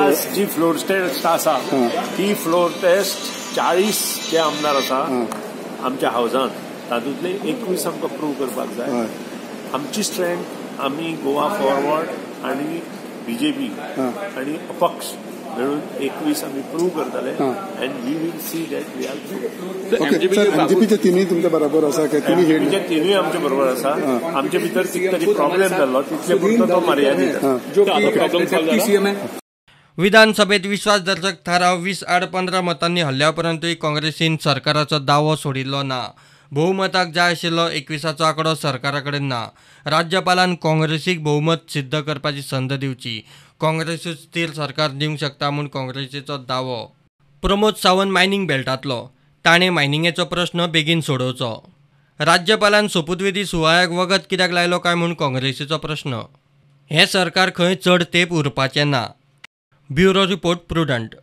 आज जी floor taste आसा ती फ्लोर टेस्ट 40 जे आमदार आसा आमच्या हावजान तातूंतले 21 आमकां प्रूव करपाक जाय. आमची स्ट्रेंथ आमी गोवा फॉरवर्ड आनी बीजेपी आनी अपक्ष मेळून 21 आमी प्रूव करतले and we will see that we are. एमजीपीचे तिनूय तुमच्या बरोबर आसा? तिनूय आमच्या बरोबर आसा. आमचे भितर कितें तरी प्रॉब्लेम जाल्लो तितले पुरतो तो मर्यादीत. विधानसभेत विश्वासदर्शक थाराव 20-15 मतांनी हल्ल्या उपरांतूय काँग्रेसीन सरकाराचो दावो सोडिल्लो ना. बहुमताक जाय आशिल्लो 21 आंकडो सरकारा कडेन ना. राज्यपालान काँग्रेसीक बहुमत सिद्ध करपाची संद दिवची. काँग्रेसूच स्थीर सरकार दिवंक शकता म्हूण काँग्रेसीचो दावो. प्रमोद सावंत मायनींग बेल्टांतलो, ताणें मायनिंगेचो प्रश्न बेगीन सोडोवचो. राज्यपालान सोपूतविधी सुवाळ्याक वगत कित्याक लायलो काय म्हूण काँग्रेसीचो प्रश्न. हें सरकार खंय चड तेंप उरपाचें ना. Bureau report, Prudent.